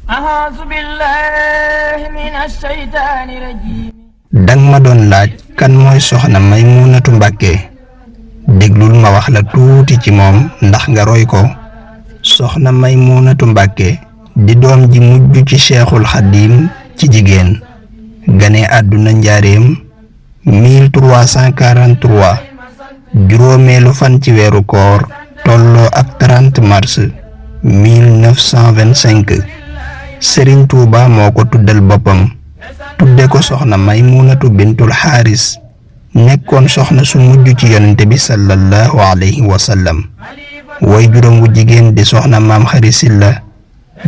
أعوذ بالله من الشيطان الرجيم. dang ma doon laaj kan mooy soxna Maymunatu Mbàkke déglul ma wax la tuuti ci moom ndax nga roy ko. soxna Maymunatu Mbàkke di doom ji mujj ci Cheikhul Xadim ci jigéen gane àdduna njaareem 1343 juróomeelu fan ci weeru koor tolloo ak 30 mars 1925 Sëriñ Tuuba moo ko tuddal boppam tudde ko soxna Maymunatu bintul Xaaris nekkoon soxna su mujj ci yonente bi sallallahu alayhi wa sallam way juróom wu jigéen di soxna Maam Xari Silla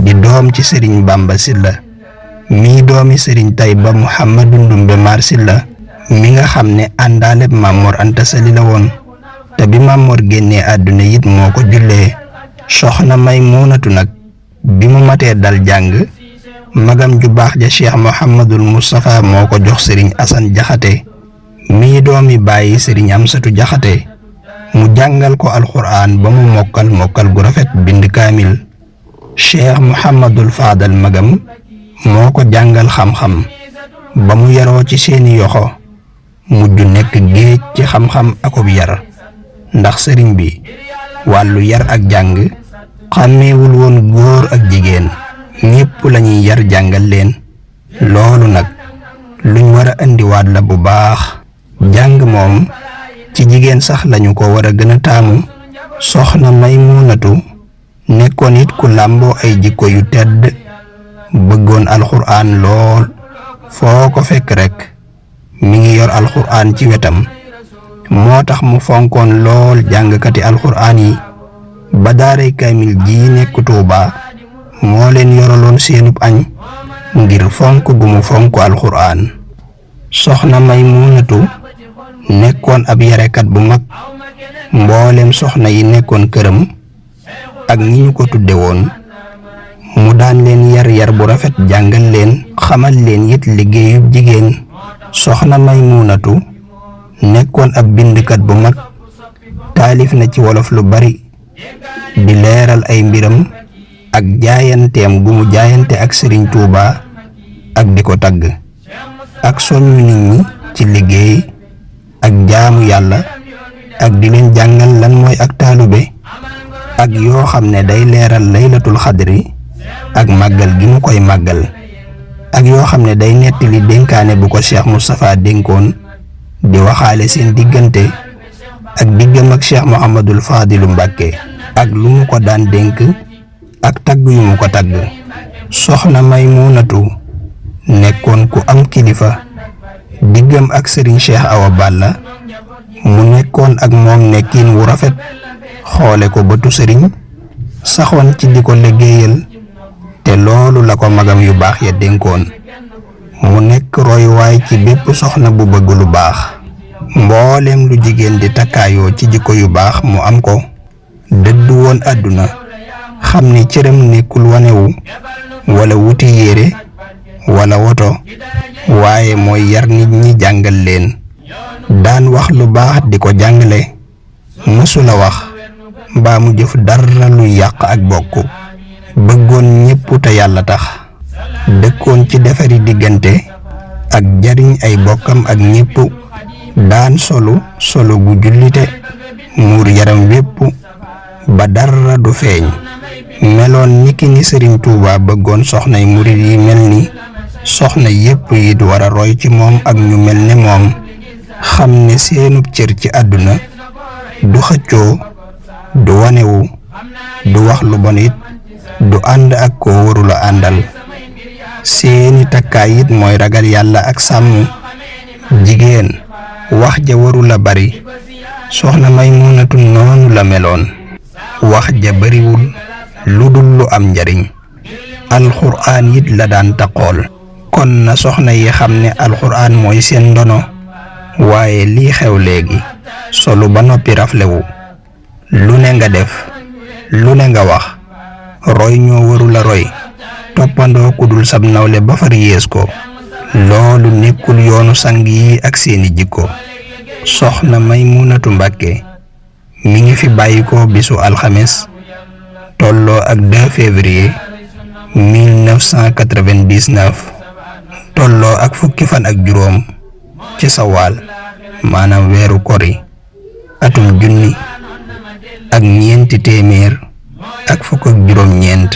di doom ci Sëriñ Bamba Silla mii doomi Sëriñ Tayba Muhammadu Ndumbe Maar Silla mi nga xam ne àndaaleb Mamor Anta Sali la woon te bi Mamor génnee àdduna it moo ko jullee. soxna Maymunatu nag bi mu matee dal jàng magam ju baax ja Cheikh Mouhamadul Moustapha moo ko jox Sëriñ Asan Jaxate mii doomi bàyyi Sëriñ Amsatu Jaxate mu jàngal ko alxuraan ba mu mokkal gu rafet bind kaamil. Cheikh Mouhamadul Faadal magam moo ko jàngal xam-xam ba mu yaroo ci seeni yoxo mujj nekk géej ci xam-xam akub yar ndax sëriñ bi wàllu yar ak jàng xàmmeewul woon góor ak jigéen ñépp lañuy yar jàngal leen. loolu nag luñ war a indiwaat la bu baax. jàng moom ci jigéen sax lañu ko war a gën a taamu. soxna Maymunatu nekkoon it ku làmboo ay jikko yu tedd bëggoon alxuraan lool foo ko fekk rekk mi ngi yor alxuraan ci wetam moo tax mu fonkoon lool jàngkati alxuraan yi ba daaray kaamil ji nekk Tuuba moo leen yoraloon seenub añ ngir fonk gu mu fonk alxuraan. soxna Maymunatu nekkoon ab yarekat bu mag mboolem soxna yi nekkoon këram ak ñi ñu ko tudde woon mu daan leen yar bu rafet jàngal leen xamal leen it liggéeyub jigéen. soxna Maymunatu nekkoon ab bindkat bu mag taalif na ci wolof lu bari di leeral ay mbiram ak jaayanteem gu mu jaayante ak Sëriñ Tuuba ak di ko tagg ak soññu nit ñi ci liggéey ak jaamu yàlla ak di leen jàngal lan mooy ak taalube ak yoo xam ne day leeral laylatul xadri ak màggal gi mu koy màggal ak yoo xam ne day nettali dénkaane bu ko Cheikh Moustapha dénkoon di waxaale seen diggante ak diggam ak Cheikh Mouhamadul Fadilu Mbàkke ak lu mu ko daan dénk ak tagg yu mu ko tagg. soxna Maymunatu nekkoon ku am kilifa diggam ak Sëriñ Cheikh Awa Balla mu nekkoon ak moom nekkin wu rafet xoole ko bëtu sëriñ saxoon ci di ko liggéeyal te loolu la ko magam yu baax ya dénkoon mu nekk royuwaay ci bépp soxna bu bëgg lu baax. mbooleem lu jigéen di takkaayoo ci jikko yu baax mu am ko dëddu woon àdduna xam ni cëram nekkul wanewu wala wuti yére wala woto waaye mooy yar nit ñi jàngal leen daan wax lu baax di ko jàngale mësula wax mbaa mu jëf dara lu yàq ak bokk bëggoon ñépp te yàlla tax dëkkoon ci defari diggante ak jariñ ay bokkam ak ñépp daan solu gu jullite muur yaram wépp ba dara du feeñ meloon niki ni Sëriñ Tuuba bëggoon soxnay murit yi mel ni soxna yépp yi du war a roy ci moom ak ñu mel ne moom xam ne seenub cër ci àdduna du xëccoo du wanewu du wax lu bon it du ànd ak koo warula àndal seeni takkaay it mooy ragal yàlla ak sàmm jigéen wax ja warula bari soxna Maymunatu noonu la meloon wax ja bariwul lu dul lu am njariñ alxuraan it la daan taqool kon na soxna yi xam ne alxuraan mooy seen ndono waaye lii xew léegi solu ba noppi raflewu lu ne nga def lu ne nga wax roy ñoo warula roy toppandoo ku dul sab nawle ba far yées ko loolu nekkul yoonu sang yi ak seeni jikko. soxna Maymunatu Mbàkke mi ngi fi bàyyikoo bisu alxames tolloo ak 2 février 1999 tolloo ak fukki fan ak juróom ci sawaal maanaam weeru kori atum junni ak ñeenti téeméer ak fukk ak juróom ñeent